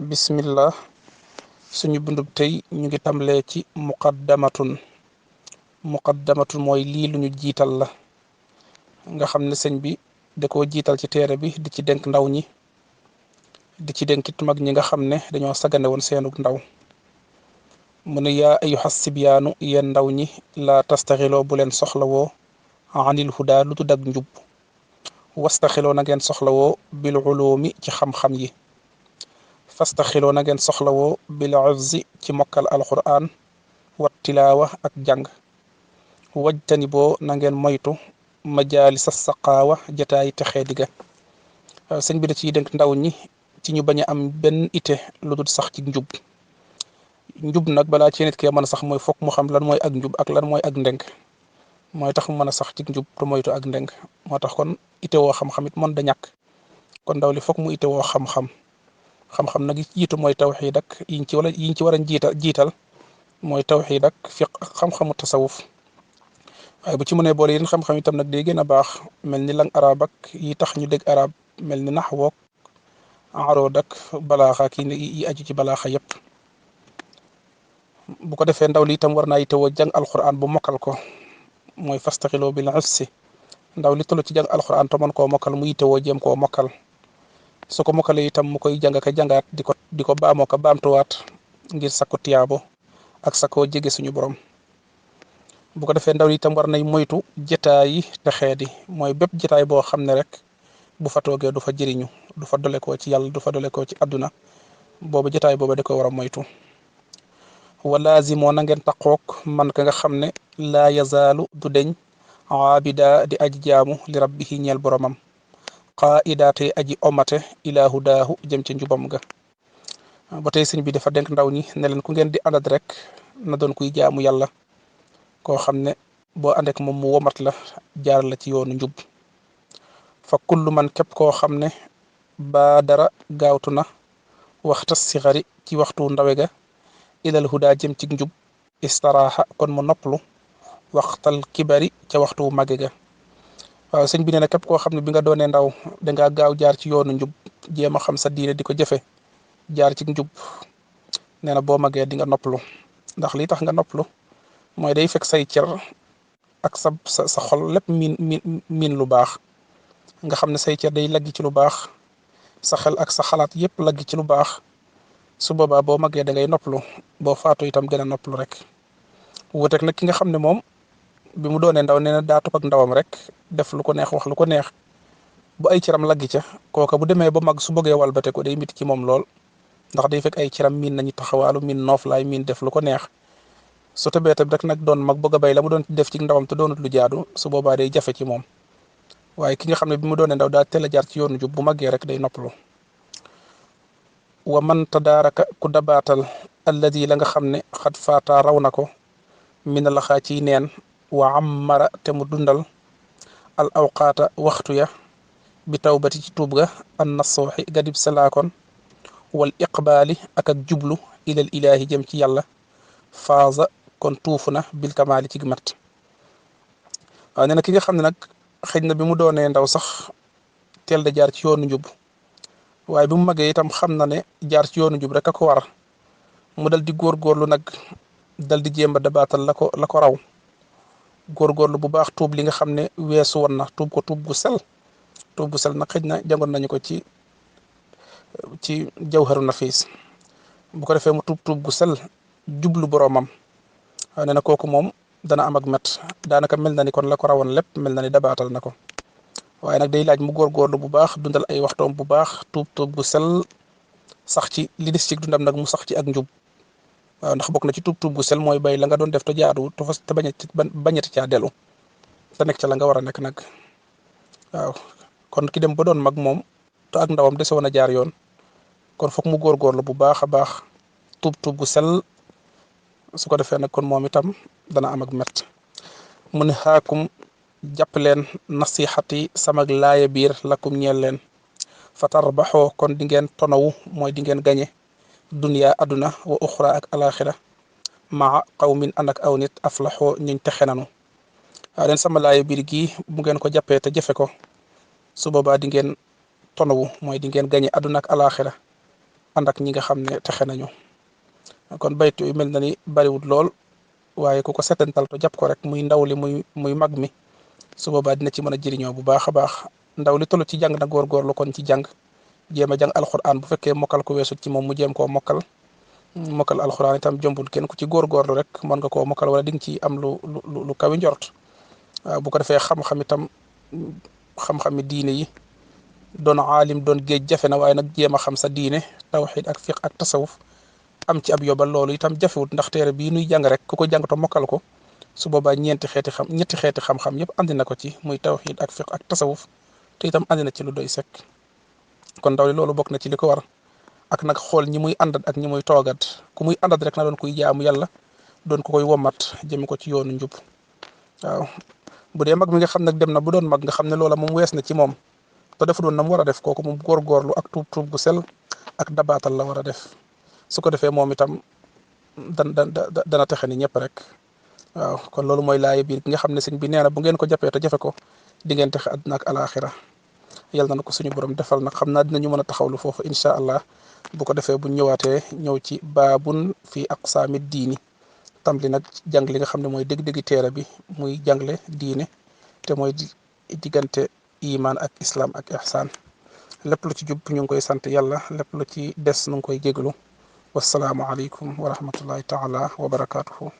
bismillah suñu bindub tey ñu ngi tàmbalee ci muqaddamatun mooy lii lu ñu jiital la nga xam ne sëñ bi da koo jiital ci téere bi di ci dénk ndaw ñi di ci dénkit mag ñi nga xam ne dañoo sagane woon seenug ndaw mu ne yaa ayyuhas sibyaanu yéen ndaw ñi laa tastaxiloo bu leen soxlawoo anil huda lu tudd ak njub wastaxiloo na ngeen soxlawoo bil ulumi ci xam-xam yi fastaxiloo na ngeen soxlawoo bil hifzi ci mokkal alquran wat tilaawa ak jàng wajtani boo na ngeen moytu majaalisa saqaawa jataay texee digga sëñ bi da ciy dénk ndaw ñi ci ñu bañ a am benn ite lu dul sax ci njub nag balaa ci nit kee mën a sax mooy fokk mu xam lan mooy ak njub ak lan mooy ak ndënk mooy tax mu mën a sax ci njub te moytu ak ndënk moo tax kon ite woo xam-xam it mën da ñàkk kon ndaw li fokk mu ite woo xam-xam nag yi jiitu mooy tawxiid ak yiñ ci war a jiital mooy tawxiid ak fiq ak xam-xamu tasawuf waaye bu ci mënee boole yéen xam-xam itam nag day gën a baax mel ni lang arab ak yi tax ñu dégg arab mel ni naxwook arood ak balaaxa ak yi aju ci balaaxa yépp bu ko defee ndaw li itam war naa yitewoo jàng alquran bu mokkal ko mooy fastaxiloo bil hifzi ndaw li toll ci jàng alquran te mën koo mokkal mu yitewoo jéem koo mokkal su ko mokkalee itam mu koy jàng ka jàngaat di ko baamoo ka baamtuwaat ngir sakku tiyaabo ak sakkoo jege suñu borom bu ko defee ndaw li itam war nay moytu jataayi texeedi mooy bépp jataay boo xam ne rek bu fa toogee du fa jëriñu du fa dolekoo ci yàlla du fa dolekoo ci àdduna boobu jataay booba da ko war a moytu walaazimoo na ngeen taqook man ka nga xam ne laa yazaalu du deñ aabida di aji jaamu li rabbihi ñeel boromam qaaidaate aji omate ilaa hudaahu jëm ca njubam ga ba tey sëñ bi dafa dénk ndaw ñi ne leen ku ngeen di àndat rek na doon kuy jaamu yàlla koo xam ne boo àndek moom mu womat la jaar la ci yoonu njub fa kullu man képp koo xam ne baa dara gaawtu na waxta sixari ci waxtu ndawe ga ilal huda jëm ci njub istaraaxa kon mu nopplu waxtal kibari ca waxtu màgge ga waaw sëñ bi nee na képp koo xam ne bi nga doonee ndaw dangaa gaaw jaar ci yoonu njub jéem a xam sa diine di ko jëfe jaar ci njub nee na boo màggee di nga nopplu ndax lii tax nga nopplu mooy day fekk say cër ak sa xol lépp miin lu baax nga xam ne say cër day lagg ci lu baax sa xel ak sa xalaat yépp lagg ci lu baax su boobaa boo màggee da ngay nopplu boo faatu itam gën a nopplu rek wuuteeg nag ki nga xam ne moom bi mu doonee ndaw nee na daa topp ak ndawam rek def lu ko neex wax lu ko neex bu ay cëram lagg ca kooka bu demee ba mag su bëggee walbate ko day mit ci moom lool ndax day fekk ay cëram miin nañu taxawaalu miin nooflaay miin def lu ko neex su tëbee tam rek nag doon mag bëgg a bay la mu doon def ci ndawam te doonut lu jaadu su boobaa day jafe ci moom waaye ki nga xam ne bi mu doonee ndaw daa teel a jaar ci yoonu jub bu màggee rek day noppalu wa man tadaaraka ku dabaatal alladi la nga xam ne xat faata raw na ko mina laxaa ciy neen wa ammara te mu dundal al awqaata waxtu ya bi tawbati ci tuub ga an nasooxi gadib salaakon wal iqbaali ak jublu ilal ilaahi jëm ci yàlla faaza kon tuufu na bil kamaali ci mat waaw nee na ki nga xam ne nag xëy na bi mu doonee ndaw sax teel da jaar ci yoonu njub waaye bi mu màggee itam xam na ne jaar ci yoonu njub rek a ko war mu dal di góorgóorlu nag dal di jéem a dabaatal la ko raw góorgóorlu bu baax tuub li nga xam ne weesu woon na tuub gu sel nag xëy na jàngoon nañu ko ci jawharu nafis bu ko defee mu tuub gu sel jublu boroomam waaw nee na kooku moom dana am ak met daanaka mel na ni kon la ko rawoon lépp mel na ni dabaatal na ko waaye nag day laaj mu góorgóorlu bu baax dundal ay waxtoom bu baax tuub gu sel sax ci li des ci dundam nag mu sax ci ak njub waaw ndax bokk na ci tuub gu sel mooy bay la nga doon def te jaadu te bañati caa dellu te nekk ca la nga war a nekk nag waaw kon ki dem ba doon mag moom te ak ndawam dese woon a jaar yoon kon foog mu góorgóorlu bu baax a baax tuub gu sel su ko defee nag kon moom itam dana am ak met mu ne xaakum jàpp leen nasixati samag laaya biir lakum ñeel leen fa tarbaxoo kon di ngeen tonawu mooy di ngeen gañe duniya aduna wa uxra ak alaxira maa qawmin ànd ak aw nit aflaxoo ñuñ texe nanu waaw leen sama laaya biir gii bu ngeen ko jàppee te jëfe ko su boobaa di ngeen tonawu mooy di ngeen gañe aduna ak alaxira ànd ak ñi nga xam ne texe nañu kon bayt yu mel na ni bariwul lool waaye ku ko setantal to jàpp ko rek muy ndaw li muy mag mi su boobaa dina ci mën a jëriñoo bu baax a baax ndaw li toll ci jàng na góorgóorlu kon ci jàng jéem a jàng alxuraan bu fekkee mokkal ko weesut ci moom mu jéem koo mokkal alxuraan itam jombul kenn ku ci góorgóorlu rek mën nga koo mokkal wala di nga ci am lu kawi njort waaw bu ko defee xam-xam itam xam-xami diine yi doon aalim doon géej jafe na waaye nag jéem a xam sa diine tawxid ak fiq ak tasawuf am ci ab yóbbal loolu itam jafewut ndax téere bii nuy jàng rek ku ko jàng to mokkal ko su boobaa ñetti xeeti xam-xam yëpp andi na ko ci muy tawxid ak fiq ak tasawuf te itam andi na ci lu doy sekk kon ndaw li loolu bokk na ci li ko war ak nag xool ñi muy àndat ak ñi muy toogat ku muy àndat rek na doon kuy jaamu yàlla doon ko koy womat jëme ko ci yoonu njub waaw bu dee mag mi nga xam nag dem na bu doon mag nga xam ne loola moom wees na ci moom te defu doon na mu war a def kooku moom góorgóorlu ak tuub gu sel ak dabaatal la war a def su ko defee moom itam dana texe ni ñëpp rek waaw kon loolu mooy laay biir bi nga xam ne sëñ bi nee na bu ngeen ko jàppee te jafe ko di ngeen texe àdduna ak alaxira yàlla na ko suñu borom defal nag xam naa dinañu mën a taxawlu foofu incha allah bu ko defee bu ñëwaatee ñëw ci baabun fii aqsaami diini tàmbali nag jàng li nga xam ne mooy dégg-déggi téere bi muy jàngle diine te mooy diggante iman ak islam ak ihsaan lépp lu ci jub ñu ngi koy sant yàlla lépp lu ci des nu ngi koy jéglu wasalaamu aleykum wa rahmatullahi taala wa barakatuhu